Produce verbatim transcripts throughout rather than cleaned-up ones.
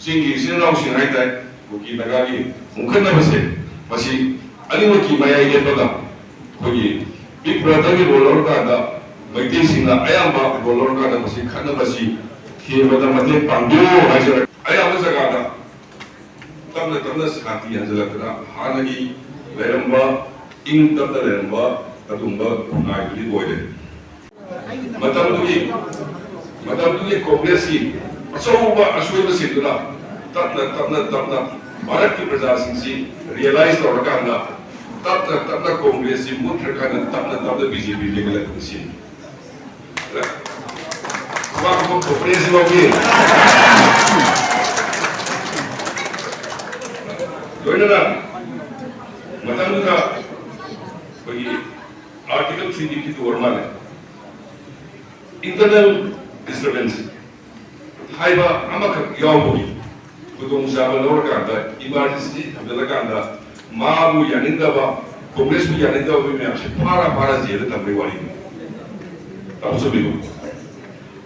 ꯆꯤꯡꯒꯤ ꯏꯆꯤꯜ ꯏꯅꯥꯎꯁꯤꯡ ꯍꯥꯏꯇꯥꯔꯦ, ꯀꯨꯀꯤ ꯅꯥꯒꯥꯒꯤ ꯃꯨꯛꯈꯠꯅꯕꯁꯦ, ꯃꯁꯤ ꯑꯅꯤꯃꯛꯀꯤ ꯃꯌꯥꯏ ꯂꯦꯞꯄꯒ ꯑꯩꯈꯣꯏꯒꯤ Big Brotherꯒꯤ role ꯂꯧꯔꯀꯥꯟꯗ ꯃꯩꯇꯩꯁꯤꯡꯅ ꯑꯌꯥꯝꯕ role ꯂꯧꯔꯀꯥꯟꯗ ꯃꯁꯤ ꯈꯠꯅꯕꯁꯤ ꯊꯦꯝꯕꯗ ꯃꯇꯦꯡ ꯄꯥꯡꯕꯤꯌꯨ ꯍꯥꯏꯖꯔꯒꯦ꯫ ꯑꯌꯥꯝꯕ ꯖꯒꯥꯗ ꯇꯞꯅ ꯇꯞꯅ ꯁꯥꯟꯇꯤ ꯍꯟꯖꯤꯜꯂꯛꯇꯅ ꯍꯥꯟꯅꯒꯤ ꯂꯩꯔꯝꯕ ꯏꯪ ꯇꯞꯅ ꯂꯩꯔꯝꯕ ꯑꯗꯨꯒꯨꯝꯕ ꯈꯨꯟꯅꯥꯏꯗꯨꯗꯤ ꯑꯣꯏꯔꯦ꯫ ꯃꯇꯝꯗꯨꯒꯤ ꯃꯇꯝꯗꯨꯒꯤ ꯀꯣꯡꯒ꯭ꯔꯦꯁꯀꯤ ꯑꯆꯧꯕ ꯑꯁꯣꯏꯕꯁꯤꯡꯗꯨꯅ ꯇꯞꯅ ꯇꯞꯅ ꯇꯞꯅ ꯚꯥꯔꯠꯀꯤ ꯄ꯭ꯔꯖꯥꯁꯤꯡꯁꯤ realize ꯇꯧꯔꯀꯥꯟꯗ ꯇꯞꯅ ꯇꯞꯅ ꯀꯣꯡꯒ꯭ꯔꯦꯁꯁꯤ ꯃꯨꯠꯈ꯭ꯔꯀꯥꯟꯗ ꯇꯞꯅ ꯇꯞꯅ ꯕꯤ ꯖꯦ ꯄꯤ ꯂꯤꯡꯈꯠꯂꯛꯄꯁꯤ꯫ ꯈꯨꯕꯥꯛ ꯈꯨꯕꯥꯛ ꯀꯣꯡꯒ꯭ꯔꯦꯁꯁꯤ ꯂꯧꯒꯦ꯫ ꯂꯣꯏꯅꯅ ꯃꯇꯝꯗꯨꯗ ꯑꯩꯈꯣꯏꯒꯤ Article three fifty two ꯑꯣꯏꯔ ꯃꯥꯜꯂꯦ, internal disturbance ꯍꯥꯏꯕ ꯑꯃꯈꯛ ꯌꯥꯎꯕꯒꯤ ꯈꯨꯗꯣꯡꯆꯥꯕ ꯂꯧꯔꯀꯥꯟꯗ, emergency ꯊꯝꯖꯤꯜꯂꯀꯥꯟꯗ ꯃꯥꯕꯨ ꯌꯥꯅꯤꯡꯗꯕ, ꯀꯣꯡꯒ꯭ꯔꯦꯁꯄꯨ ꯌꯥꯅꯤꯡꯗꯕ ꯃꯤ ꯃꯌꯥꯝꯁꯦ ꯐꯥꯔ ꯐꯥꯔ ꯖꯦꯜꯗ ꯊꯝꯕꯒꯤ ꯋꯥꯔꯤꯅꯤ꯫ ꯇꯥꯃꯣ ꯆꯨꯝꯃꯤꯀꯣ?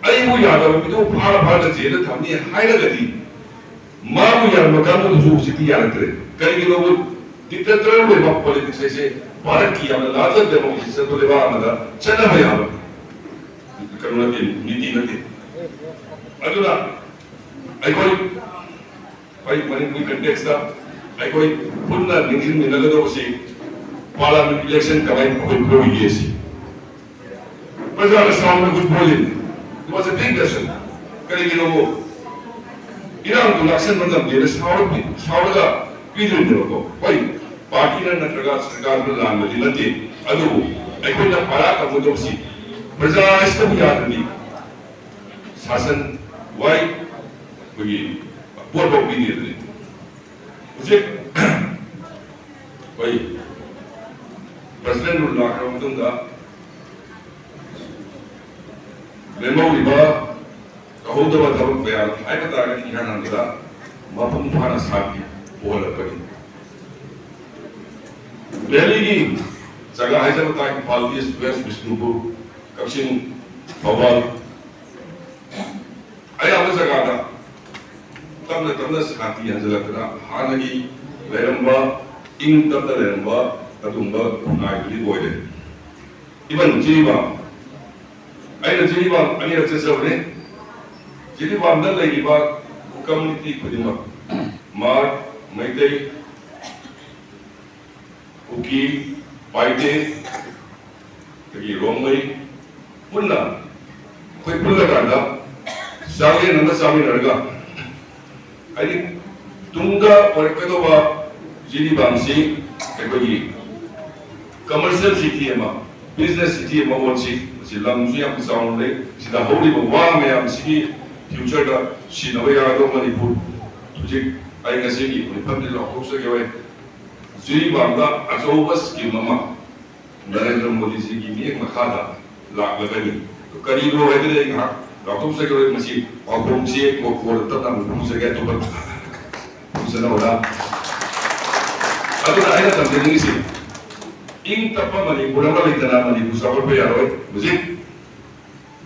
ꯑꯩꯕꯨ ꯌꯥꯗꯕ ꯃꯤꯗꯨ ꯐꯥꯔ ꯐꯥꯔ ꯖꯦꯜꯗ ꯊꯝꯅꯤ ꯍꯥꯏꯔꯒꯗꯤ ꯃꯥꯕꯨ ꯌꯥꯔꯝꯕ ꯀꯥꯡꯕꯨꯗꯨꯁꯨ ꯍꯧꯖꯤꯛꯇꯤ ꯌꯥꯔꯛꯇ꯭ꯔꯦ꯫ ꯀꯔꯤꯒꯤꯅꯣꯕꯨ dictator ꯑꯣꯏꯕ politics ꯍꯥꯏꯁꯦ ꯚꯥꯔꯠꯀꯤ ꯌꯥꯝꯅ larger democracy ꯆꯠꯄ ꯂꯩꯕꯥꯛ ꯑꯃꯗ ꯆꯠꯅꯕ ꯌꯥꯕ ꯀꯩꯅꯣ ꯅꯠꯇꯦ, ꯅꯤꯇꯤ ꯅꯠꯇꯦ꯫ ꯑꯗꯨꯅ ꯑꯩꯈꯣꯏ ꯑꯩꯈꯣꯏ ꯃꯅꯤꯄꯨꯔ context ꯑꯩꯈꯣꯏ ꯄꯨꯟꯅ ꯅꯤꯡꯁꯤꯡꯃꯤꯟꯅꯒꯗꯧꯕꯁꯤ parliament election ꯀꯃꯥꯏꯅ ꯑꯩꯈꯣꯏ ꯂꯧꯔꯤꯒꯦ ꯁꯤ꯫ ꯄ꯭ꯔꯖꯥꯅ ꯁꯥꯎꯅ ꯈꯨꯠ ꯄꯣꯜꯂꯤꯅꯤ꯫ It was a big lesson꯫ ꯀꯔꯤꯒꯤꯅꯣ? ꯏꯔꯥꯡꯗꯨ ꯂꯥꯛꯁꯟꯕ ꯉꯝꯗꯦꯅ ꯁꯥꯎꯔ-, ꯁꯥꯎꯔꯒ ꯄꯤꯗꯣꯏꯅꯦꯕꯀꯣ꯫ ꯍꯣꯏ, partyꯅ ꯅꯠꯇ꯭ꯔꯒ ꯁꯔꯀꯥꯔꯅ ꯂꯥꯟꯕꯗꯤ ꯅꯠꯇꯦ꯫ ꯑꯗꯨꯕꯨ ꯑꯩꯈꯣꯏꯅ ꯄꯥꯔꯥ ꯇꯧꯒꯗꯧꯕꯁꯤ ꯄ꯭ꯔꯖꯥ ꯑꯁꯤꯅꯕꯨ ꯌꯥꯗ꯭ꯔꯗꯤ ꯁꯥꯁꯟ ꯋꯥꯏ ꯑꯩꯈꯣꯏꯒꯤ ꯄꯣꯠ ꯐꯥꯎ ꯄꯤꯗꯦ ꯑꯗꯨꯗꯤ꯫ ꯍꯧꯖꯤꯛ ꯑꯩꯈꯣꯏ president rule ꯂꯥꯛꯈ꯭ꯔꯕ ꯃꯇꯨꯡꯗ ꯂꯦꯝꯍꯧꯔꯤꯕ ꯇꯧꯍꯧꯗꯕ ꯊꯕꯛ ꯃꯌꯥꯝ ꯍꯥꯏꯕ ꯇꯥꯔꯒꯗꯤ ꯏꯍꯥꯟ ꯍꯥꯟꯕꯗ ꯃꯄꯨꯡ ꯐꯥꯅ ꯁꯥꯟꯇꯤ ꯄꯨꯍꯜꯂꯛꯄꯅꯤ꯫ ꯚꯦꯂꯤꯒꯤ ꯖꯒꯥ ꯍꯥꯏꯖꯕ ꯇꯥꯏ, ꯏꯝꯐꯥꯜ ꯏꯁ, ꯋꯦꯁ, ꯕꯤꯁꯅꯨꯄꯨꯔ, ꯀꯛꯆꯤꯡ, ꯊꯧꯕꯥꯜ, ꯑꯌꯥꯝꯕ ꯖꯒꯥꯗ ꯇꯞꯅ ꯇꯞꯅ ꯁꯥꯟꯇꯤ ꯍꯟꯖꯤꯜꯂꯛꯇꯅ ꯍꯥꯟꯅꯒꯤ ꯂꯩꯔꯝꯕ ꯏꯪ ꯇꯞꯅ ꯂꯩꯔꯝꯕ ꯑꯗꯨꯒꯨꯝꯕ ꯈꯨꯟꯅꯥꯏꯗꯨꯗꯤ ꯑꯣꯏꯔꯦ꯫ Even ꯖꯤꯔꯤꯕꯥꯝ, ꯑꯩꯅ ꯖꯤꯔꯤꯕꯥꯝ ꯑꯅꯤꯔꯛ ꯆꯠꯆꯕꯅꯤ꯫ ꯖꯤꯔꯤꯕꯥꯝꯗ ꯂꯩꯔꯤꯕ community ꯈꯨꯗꯤꯡꯃꯛ, ꯃꯥꯔ, ꯃꯩꯇꯩ, ꯀꯨꯀꯤ, ꯄꯥꯏꯇꯦ, ꯑꯗꯒꯤ ꯔꯣꯡꯃꯩ ꯄꯨꯟꯅ ꯑꯩꯈꯣꯏ ꯄꯨꯜꯂꯀꯥꯟꯗ ꯆꯥꯛꯂꯦꯟ ꯑꯃ ꯆꯥꯃꯤꯟꯅꯔꯒ, ꯍꯥꯏꯗꯤ ꯇꯨꯡꯗ ꯑꯣꯏꯔꯛꯀꯗꯧꯕ ꯖꯤꯔꯤꯕꯥꯝꯁꯤ ꯑꯩꯈꯣꯏꯒꯤ commercial city ꯑꯃ, business city ꯑꯃ ꯑꯣꯟꯁꯤ꯫ ꯃꯁꯤ ꯂꯝꯁꯨ ꯌꯥꯝ ꯆꯥꯎꯅ ꯂꯩ꯫ ꯁꯤꯗ ꯍꯧꯔꯤꯕ ꯋꯥ ꯃꯌꯥꯝꯁꯤꯒꯤ future ꯗ ꯁꯤꯖꯤꯟꯅꯕ ꯌꯥꯒꯗꯧꯕ ꯃꯅꯤꯄꯨꯔ꯫ ꯍꯧꯖꯤꯛ ꯑꯩ ꯉꯁꯤꯒꯤ ꯃꯤꯐꯝꯁꯤ ꯂꯥꯎꯊꯣꯛꯆꯒꯦ꯫ ꯖꯤꯔꯤꯕꯥꯝꯗ ꯑꯆꯧꯕ scheme ꯑꯃ ꯅꯔꯦꯟꯗ꯭ꯔ ꯃꯣꯗꯤꯖꯤꯒꯤ ꯃꯤꯠꯌꯦꯡ ꯃꯈꯥꯗ ꯂꯥꯛꯂꯒꯅꯤ꯫ ꯀꯔꯤꯅꯣ ꯍꯥꯏꯕꯗꯤ ꯑꯩ ꯉꯥꯏꯍꯥꯛ ꯂꯥꯎꯊꯣꯛꯆꯒꯦ꯫ ꯃꯁꯤ ꯄꯥꯎꯈꯣꯡꯁꯤ ꯀꯣꯟꯅ ꯇꯞꯅ ꯑꯃꯨꯛ ꯈꯨꯝꯖꯒꯦ ꯑꯇꯣꯞꯄ ꯈꯨꯝꯖꯅꯕꯗ꯫ ꯑꯗꯨꯅ ꯑꯩꯅ ꯇꯝꯖꯅꯤꯡꯉꯤꯁꯤ, ꯏꯪ ꯇꯞꯄ ꯃꯅꯤꯄꯨꯔ ꯑꯃ ꯂꯩꯇꯅ ꯃꯅꯤꯄꯨꯔ ꯆꯥꯎꯈꯠꯄ ꯌꯥꯔꯣꯏ꯫ ꯍꯧꯖꯤꯛ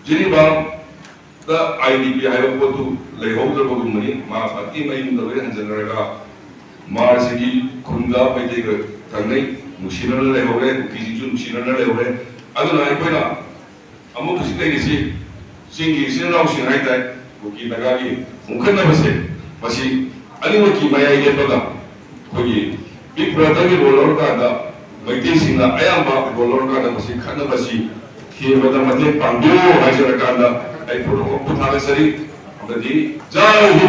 ꯖꯤꯔꯤꯕꯥꯝꯗ ꯑꯥꯏ ꯗꯤ ꯄꯤ ꯍꯥꯏꯕ ꯄꯣꯠꯇꯨ ꯂꯩꯍꯧꯗ꯭ꯔꯕꯒꯨꯝꯕꯅꯤ꯫ ꯃꯥ ꯃꯇꯤ ꯃꯌꯨꯝꯗ ꯂꯣꯏ ꯍꯟꯖꯅꯔꯒ ꯃꯥꯔꯁꯤꯒꯤ ꯈꯨꯟꯒ ꯃꯩꯇꯩꯒ ꯊꯪꯅꯩ, ꯅꯨꯡꯁꯤꯅꯅ ꯂꯩꯍꯧꯔꯦ, ꯀꯨꯀꯤꯁꯤꯡꯁꯨ ꯅꯨꯡꯁꯤꯅꯅ ꯂꯩꯍꯧꯔꯦ꯫ ꯑꯗꯨꯅ ꯑꯩꯈꯣꯏꯅ ꯑꯃꯨꯛ ꯍꯧꯖꯤꯛ ꯂꯩꯔꯤꯁꯤ ꯆꯤꯡꯒꯤ ꯏꯆꯤꯜ ꯏꯅꯥꯎꯁꯤꯡ ꯍꯥꯏꯇꯥꯔꯦ, ꯀꯨꯀꯤ ꯅꯥꯒꯥꯒꯤ ꯃꯨꯟꯈꯠꯅꯕꯁꯦ, ꯃꯁꯤ ꯑꯅꯤꯃꯛꯀꯤ ꯃꯌꯥꯏ ꯂꯦꯞꯄꯒ ꯑꯩꯈꯣꯏꯒꯤ big brother ꯒꯤ role ꯂꯧꯔꯀꯥꯟꯗ, ꯃꯩꯇꯩꯁꯤꯡꯅ ꯑꯌꯥꯝꯕ role ꯂꯧꯔꯀꯥꯟꯗ ꯃꯁꯤ ꯈꯠꯅꯕꯁꯤ ꯊꯦꯝꯕꯗ ꯃꯇꯦꯡ ꯄꯥꯡꯕꯤꯌꯨ ꯍꯥꯏꯖꯔꯀꯥꯟꯗ ꯑꯩ ꯄꯨꯝꯅꯃꯛꯄꯨ ꯊꯥꯒꯠꯆꯔꯤ꯫ ꯑꯃꯗꯤ ꯖꯥꯏ ꯍꯤꯟꯗ꯫